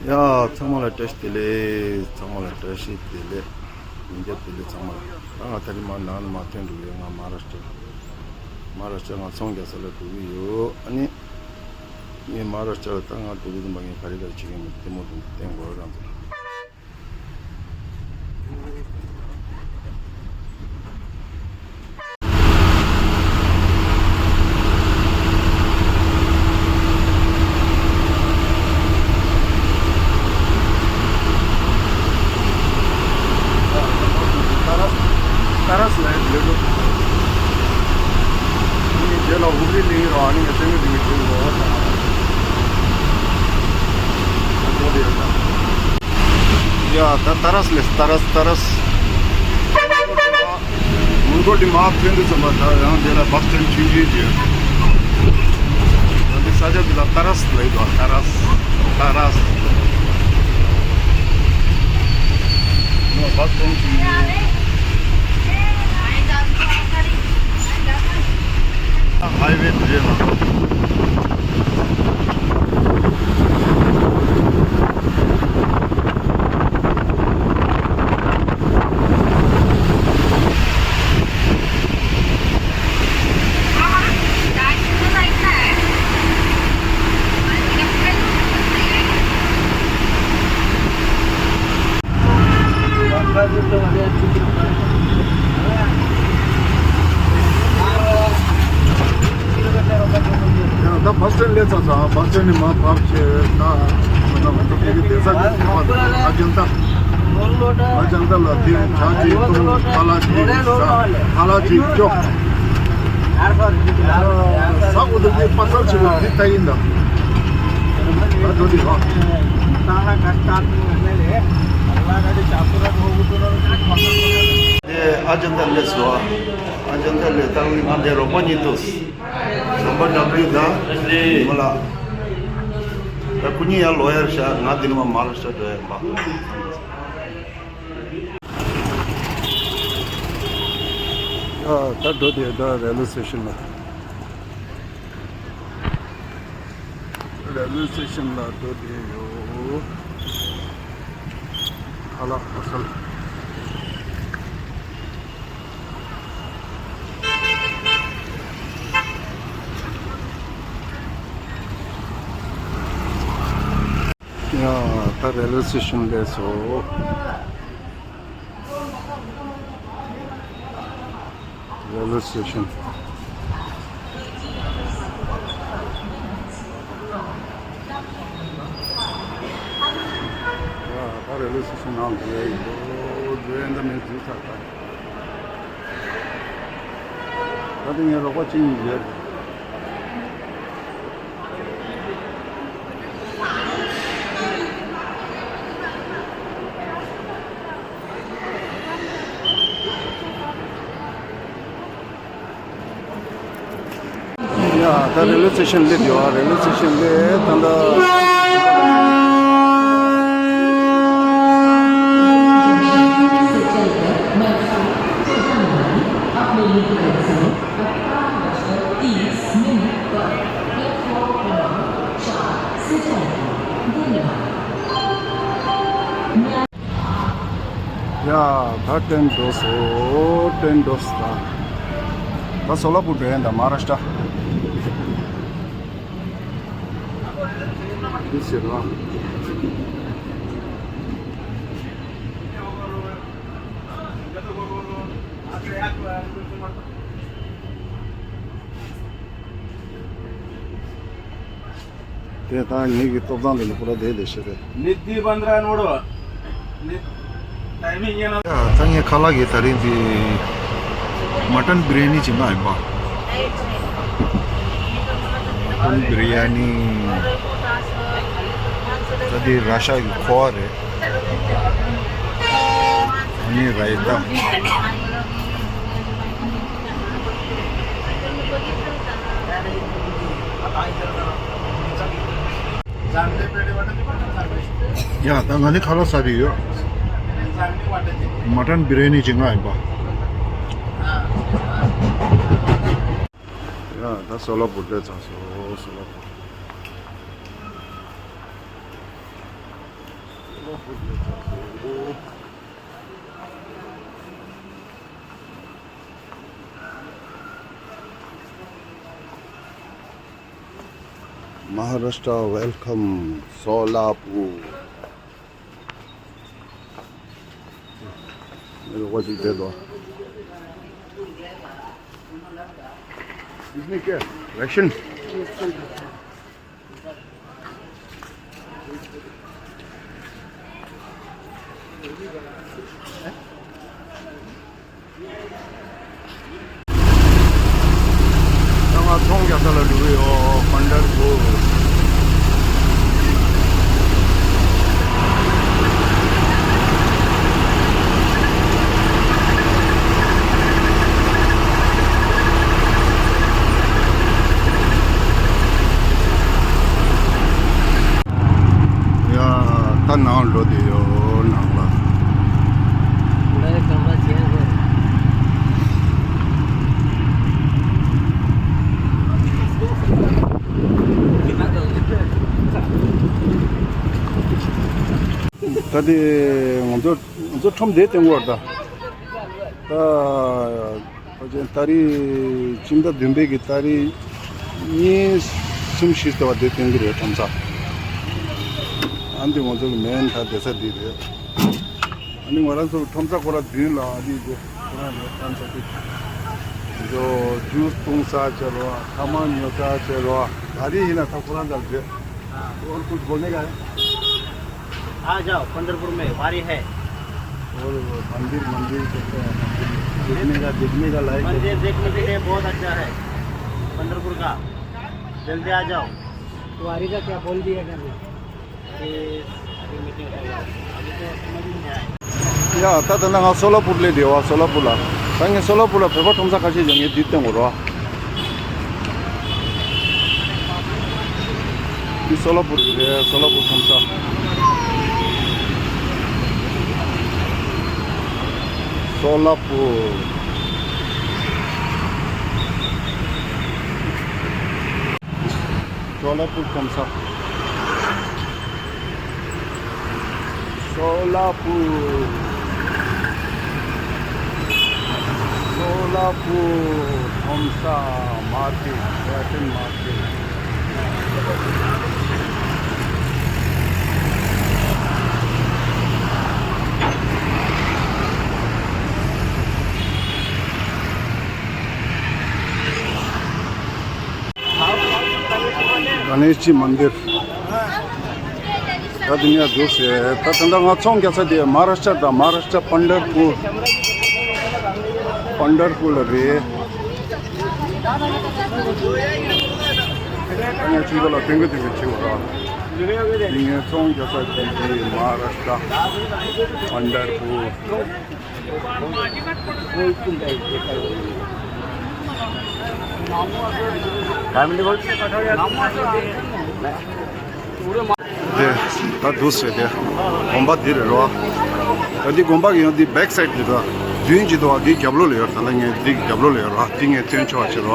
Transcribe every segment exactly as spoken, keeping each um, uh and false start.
ཡ། ཚང་མ་ལ་བཀྲ་ཤིས་བདེ་ལེགས། ཚང་མ་ལ་བཀྲ་ཤིས་བདེ་ལེགས། ཡིན་རྒྱབ་བདེ་ལེགས་ཚང་མ་ལ། ད་ང་ད་རིང་མ་ནང་ནས་མ་ཐོན་འགྲོ་གི་ཡོད། ང་མ་ཧཱ་རཱ་ཤི་ཏྲ། མ་ཧཱ་རཱ་ཤི་ཏྲ་ང་ཚོང་རྒྱག་ས་ལ་འགྲོ་གི་ཡོད། ཨ་ནི། ངས་མ་ཧཱ་རཱ་ཤི་ཏྲ་ལ་ད་ང་འགྲོ་གི་འདུག་པ། ངས་ག་རེ་ག་རེ་བྱེད་ཀྱི་ཡིན་མིན་ལྟད་མོ་དེ་བསྟན་དགོས་རང་ཚོ། ཏཱ་རས་ལ་ཡོད་འགྲོ། ངས་དེ་ལ་ཧུ་ལི་ལིང་རོ། ཨ་ནི་ངས་སེམས་ཀྱི་དེ་གི་འགྲོ་འོ་ད། ཡ། ད་ཏཱ་རས་ལས། ཏཱ་རས། ཏཱ་རས། མོན་གྷོ་འདི་མར་ཐོན་དུས་ཙམ་པ་ད་ཡང་འདི་ལ་བཱས་སི་ཊེན་ཆུང་ཆུང་ཅིག་ཡོད། ད་འདི་ས་ཆ་འདི་ལ་ཏཱ་རས་ལབ་ཀྱི་འདུག་ཏཱ་རས། ཏཱ་རས། ཡང་བཱས་སི་ཊེན་ཆུང་ཆུང་། ཧའི་ཝེ་དེ་རེད་ལ། ཡང་ད་བཱས་སི་ཊེན་སླེབས་ཚར་ཚར། བཱས་སི་ཊེན་ནས་མར་བབས་བྱས་ད་ང་ཚོ་དེ་གི་བསྡད་ས་གི་ཁ་པར་ཨ་ཇན་ཏ། ཨ་ཇན་ཏ་ལ་དེ་བྱ་ཅིག་བཏུང་། ཁ་ལག་ཅིག་ཟ། ཁ་ལག་ཅིག་སྐྱོ། ཟ་དགོས་འདུག་དེ་པ་སལ་ཆེ་བ་དེ་ལྟ་ཡིན་ད། ད་འགྲོ་དེ་ཨ། དེ་ཨ་ཇན་ཏ་སླེབས་སོང་། ཨ་ཇན་ཏ་སླེབས་ད་ང་དེ་རོགས་པ་གཉིས་འདུག་བཟང་པོ་འདྲ་པོ་ཡིན་ད། མོ་ལ། ད་ཁོ་གཉིས་ཡར་ལོག་ཡར་བཞག་ང་འདི་ནས་མར་མ་ཧཱ་རཱ་ཤི་ཏྲ་འགྲོ་ཡ་ཡིན་པ། ཨ། ད་འགྲོ་དེ་ད་རེལ་ཝེ་སི་ཊེ་ཤན་ལ། རེལ་ཝེ་སི་ཊེ་ཤན་ལ་འགྲོ་དེ་ཡོད། ཁ་ལག་པ་སལ། ཡ། ད་རེལ་ཝེ་སི་ཊེ་ཤན་སླེབས་སོང་། རེལ་ཝེ་སི་ཊེ་ཤན། ཡ། ད་རེལ་ཝེ་སི་ཊེ་ཤན་ནང་འཛུལ་ཡ་ཡིན། འོ། འཛུལ་ཡ་ཡིན། ད་ངས་འཛུལ་ཚར་ད། ད་དེ་ངའི་རོགས་པ་གཅིག་གཉིས་ཡོད། ཡ། ད་རེལ་ཝེ་སི་ཊེ་ཤན་སླེབས་ཡོད། རེལ་ཝེ་སི་ཊེ་ཤན་སླེབས་ད་ལྟ། ཡ། ད་ཏྲེན་འགྲོ་སོང་། ཏྲེན་འགྲོ་སོང་། ད་ད་སོ་ལ་པུར་འགྲོ་ཡ་ཡིན་ད། མ་ཧཱ་རཱ་ཤི་ཏྲ། འདི་ཟེར་རོ། དེ་ད་ངེད་ཀྱི་ཏོག་ཙམ་དེ་ནི་པུ་ར་དེ་ལས་ཤེས་རེད། ནི་དེ་བན་ར་ནོ་རོ། ནི་ཊའི་མིང་ཡིན་ན། ཡ། ད་ངས་ཁ་ལག་གི་ད་རིང་འདི་མ་ཊན་བི་རི་ཡ་ནི་ཅིག་མངགས་ཡིན་པ། མ་ཊན་བི་རི་ཡ་ནི། ད་འདི་ར་ཤ་གི་ཁོ་བ་རེད། ཨ་ནི་ར་ཡི་ཏ། ཡ། ད་ང་ནི་ཁ་ལག་ཟ་གི་ཡོད། མ་ཊན་བི་རི་ཡ་ནི་ཅིག་མངགས་ཡིན་པ། ཡ། ད་སོ་ལ་པུར་སླེབས་ཚར་སོང་། སོ་ལ་པུར། Maharashtra welcome Solapur. मेरे को जी दे दो। इसमें क्या है? राशन? ང་ཚོང་རྒྱག་ས་ལ་འགྲོ་གི་ཡོད། པན་ཌར་པུར། ཡ། ད་ནང་འགྲོ་དེ་ཡོད་ནང་ལ། ད་དེ་ང་ཚོ་ང་ཚོ་ཁྲོམ་དེ་སྟེང་བར་ད། ད། ཕལ་ཆེར་ཏ་རིག་སྤྱི་ཟླ་བདུན་པའི་གི་ཏ་རིག་གཉིས་གསུམ་བཞི་ལྟ་བ་དེ་སྟོན་གྱི་རེད་ཁྲོམ་ས། ཨ་འདི་ང་ཚོ་གི་མེན་ད་བསྡད་ས་འདི་རེད། ཨ་ནི་ང་རང་ཚོ་གི་ཁྲོམ་ས་ཁོ་ར་མདུན་ལ་ཨ་འདི་འདི་ཁོ་རང་རེད་ཁྲོམ་ས་དེ། འདི་ཇུས་བཏུང་ས་བྱས་རོགས། ཐ་མག་ཉོ་ས་བྱས་རོགས། ད་རེས་ཡིན་ན་ད་ཁོ་རང་ཚོར་རེད། और कुछ बोलने का है? आ जाओ, पंढरपुर में वारी है। और वो मंदिर, मंदिर कैसे है? मंदिर देखने का, देखने का लायक है? मंदिर देखने के लिए बहुत अच्छा है पंढरपुर का, जल्दी आ जाओ। वारी का क्या बोल दिया क्या? अभी मीटिंग होगा, अभी तो समझ में नहीं आया। ཡ། ད་ད་ནང་ང་སོ་ལ་པུར་ལ་བསྡད་ཡོད། སོ་ལ་པུར་ལ། ད་ངས་སོ་ལ་པུར་ལ་བོད་པ་ཁྲོམ་ས་ཁ་ཤས་ཀྱང་ངས་འདི་སྟོན་དགོས་རེད། འདི་སོ་ལ་པུར་རེད། སོ་ལ་པུར་ཁྲོམ་ས། སོ་ལ་པུར། སོ་ལ་པུར་ཁྲོམ་ས། སོ་ལ་པུར། སོ་ལ་པུར་ཁྲོམ་ས། མར་ཀེཊ། ཕེ་ཤན་མར་ཀེཊ། གནེཤ་ཇི་མན་དིར། ད་དེ་ནས་འདུག་ཟེར། ད་ད་ལྟ་ང་ཚོང་རྒྱག་ས་དེ་མ་ཧཱ་རཱ་ཤ་ཊ་དང་། མ་ཧཱ་རཱ་ཤ་ཊ་པན་ཌར་པུར། པན་ཌར་པུར་ལ་རེད། ད་ངས་ཁྱེད་ཚོ་ལ་སྟོན་གི་སྟོན་གི་བྱེད་དགོས་ར། དེ་ངས་ཚོང་རྒྱག་ས་དེ་དེ་མ་ཧཱ་རཱ་ཤ་ཊ་པན་ཌར་པུར། དེ་ད་འདུག་ཟེར་དེ། དགོན་པ་འདི་རེད་རོ། ད་འདི་དགོན་པ་གི་ཡང་འདི་བེག་སའིཌ་འདི་དང་མདུན་གྱི་དོ་འདི་རྒྱབ་ལོགས་ལ་ཡོད། ད་ལ་ངས་འདི་རྒྱབ་ལོགས་ལ་ཡོད་རོ། འདི་ངས་སྟོན་ཆོག་བྱེད་རོ།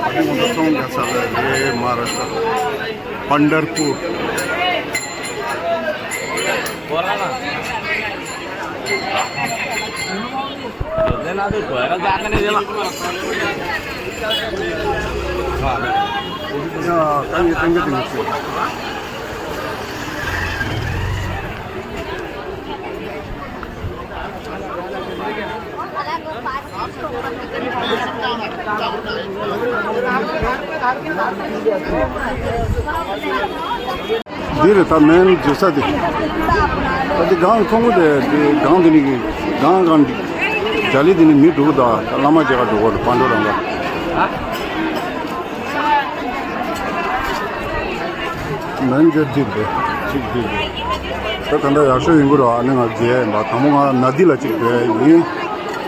ཨ་ནི་ང་ཚོ་ཚོང་རྒྱག་ས་ལ་རེད། མ་ཧཱ་རཱ་ཤ་ཊ། པན་ཌར་པུར། འདི་རེད་ད་མེན་བརྗོད་ས་དེ། ད་འདི་སྒང་ཁུང་བུ་དེ་འདི་སྒང་དེ་ནི་གི་སྒང་སྒང་འདི་རྒྱ་ལི་དེ་ནི་མི་འགྲོ་གི་འདུག་ད་བླ་མ་མཇལ་ག་འགྲོ་གི་རེད། པན་ཌོ་རང་ག་མན་ཇར་འདི་རེད། གཅིག་འདི་རེད། ད་ད་ལྟ་ཡག་ཤོས་ཡིན་གི་རེད། ཨ་ནི་ང་མཇལ་ཡིན་པ། དང་པོ་ང་ན་དི་ལ་གཅིག་བསྡད་ཡིན།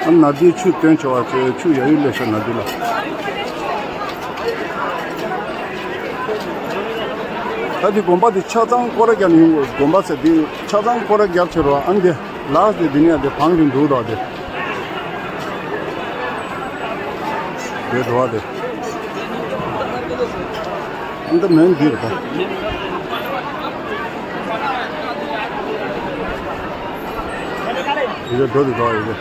ཨ་ན་དིའི་ཆུ་སྟོན་ཆོག་པ་བྱས། ཆུ་ཡ་ཡུལ་ལས་ཤོར་ན་དི་ལ། ད་འདི་དགོན་པ་འདི་ཆ་ཚང་སྐོར་ར་རྒྱག་ནས་ཡོང་དགོས། དགོན་པ་ཟེར་འདི་ཆ་ཚང་སྐོར་ར་རྒྱག་ཆེ་རོ། ཨ་འདི་ལགས་འདི་འདི་ནས་འདི་བང་འདི་འདུག་དོ། འདི་འདི་འགྲོ་བ་འདི། འདི་མིན་འདི་རེད་ད། ཡི་གེ་འགྲོ་འདུག་ག་ཡི་གེ།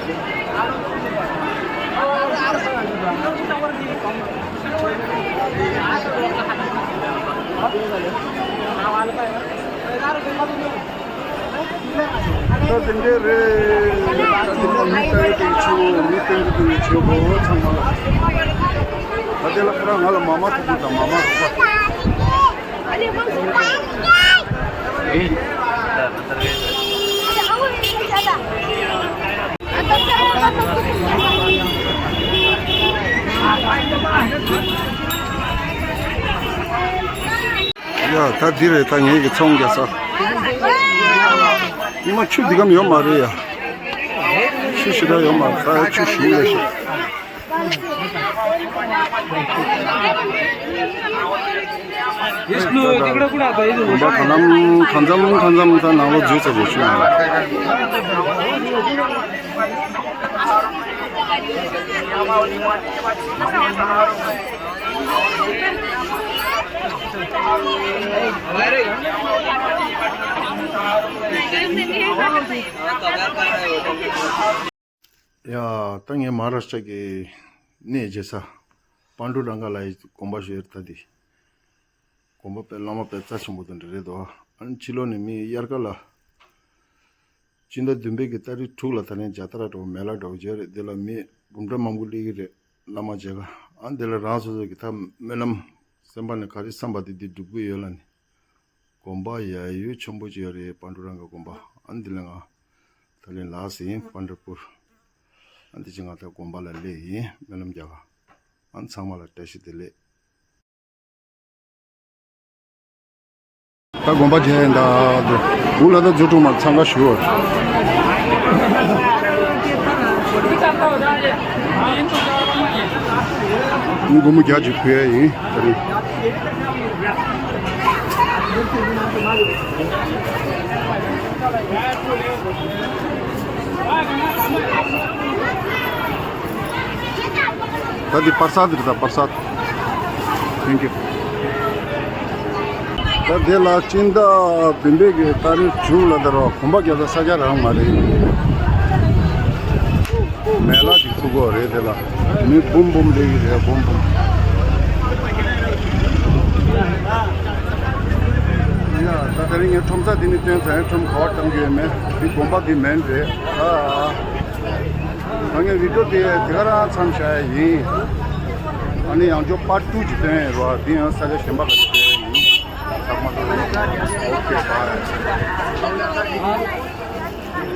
ད་དེ་འདྲས་རེད། ད་དེ་ལ་མི་ལྟ་ཡི་དེ་ཆེ་བོ་མི་སྟོན་གི་དེ་ཆེ་བོ་ཚང་མ་ལ། ད་དེ་ལ་ཁོ་རང་ང་ལ་མ་མ་ཐུག་པོ་དང་མ་མ་རུག་པ། ཡ་ད་འདི་རེད་ད་ངེད་ཀྱི་ཚོང་རྒྱག་ས། ཉི་མ་ཆུ་འདི་གམ་ཡོད་མ་རེད་ཡ། ཆུ་ཞེ་དྲག་ཡོད་མ་རེད་ད་ཡ་ཆུ་ཞུ་ལས་ཤིག་དགོན་པ་གང་འཚམ་གང་འཚམ་གང་འཚམ་ད་ནང་ལོགས་འཛུལ་ཚར་རེད་ཆུ་ཡང་། ཡ། ད་ངས་མ་ཧཱ་རཱ་ཤ་ཊ་གི་གནས་མཇལ་ས་པཱན་ཌུ་རང་ག་ལ་ཡི་དགོན་པ་ཞིག་ཡོད་ད་དེ། དགོན་པ་དཔེ་བླ་མ་དཔེ་རྩ་ཆེན་པོ་དེ་འདྲ་རེད་དོ། ཨ་ནི་ཕྱི་ལོགས་ནས་མི་དབྱར་ཁ་ལ་སྤྱི་ཟླ་བདུན་པའི་གི་ཏ་རིག་དྲུག་ལ་ད་ནི་རྒྱ་ཐ་ར་འགྲོ་མེ་ལ་འགྲོ་བྱས་རེད། དེ་ལ་མི་འབུམ་ཕྲག་མང་པོ་སླེབས་ཀྱི་རེད་བླ་མ་མཇལ་ག་ཨ་ནི་དེ་ལ་རང་སོ་སོ་གི་ད་སྨོན་ལམ་སེམས་པ་ནས་ག་རེ་བསམ་པ་དེ་དེ་འགྲུབ་ཀྱི་ཡོད་ལ་ནི། དགོན་པ་ཡ་ཡོད་ཆེན་པོ་ཅིག་ཡོད་རེད་པཱན་ཌུ་རང་ག་དགོན་པ། ཨ་ནི་དེ་ལ་ང་ད་ལན་ལགས་ཟིན་པཱན་ཌར་པུར། ཨ་ནི་དེ་ཅི་ང་ད་དགོན་པ་ལ་སླེབས་ཡིན་སྨོན་ལམ་རྒྱག་ག་ཨ་ནི་ཚང་མ་ལ་བཀྲ་ཤིས་བདེ་ལེགས། ད་དགོན་པ་མཇལ་ཡིན་ད། འུ་ལ་ད་རྫུ་འཕྲུག་མར་འཚང་ཁ་ཞུ་བར། སྒོར་མོ་བརྒྱ་ཅིག་ཕུལ་ཡ་ཡིན་ད་རེས། ད་འདི་པར་སར་འདིར་ད་པར་སར། Thank you. ད་དེ་ལ་སྤྱི་ཟླ་བདུན་པའི་གི་ཏ་རིག་དྲུག་ལ་ད་རོགས་གོམ་པ་རྒྱག་ས་ས་ཆ་རང་མ་རེད། མེ་ལ་ཅིག་ཚུགས་དགོས་རེད་དེ་ལ། མི་འབུམ་འབུམ་སླེབས་ཀྱི་རེད་འབུམ་འབུམ། ཡ་ད་དེ་རིང་ངས་ཁྲོམ་ས་འདི་ནས་སྟོན་ཚར་ཡིན། ཁྲོམ་ག་པར་བཏང་རྒྱུ་ཡོད་མེད་འདི་དགོན་པ་འདི་མིན་རེད་ཨ། ད་ངས་བི་ཌིའོ་དེ་དེ་ག་རང་མཚམས་བཞག་ཡ་ཡིན། ཨ་ནི་ཡང་བསྐྱར་པར་ཊུ་ཅིག་སྟོན་ཡ་རོགས། འདི་ཡང་ས་ཆ་གཞན་པ་ག་ཅིག་སྟོན་ཡ་ཡིན། ཚང་མ་ལ་ཨོ་ཁེ་བྷའི།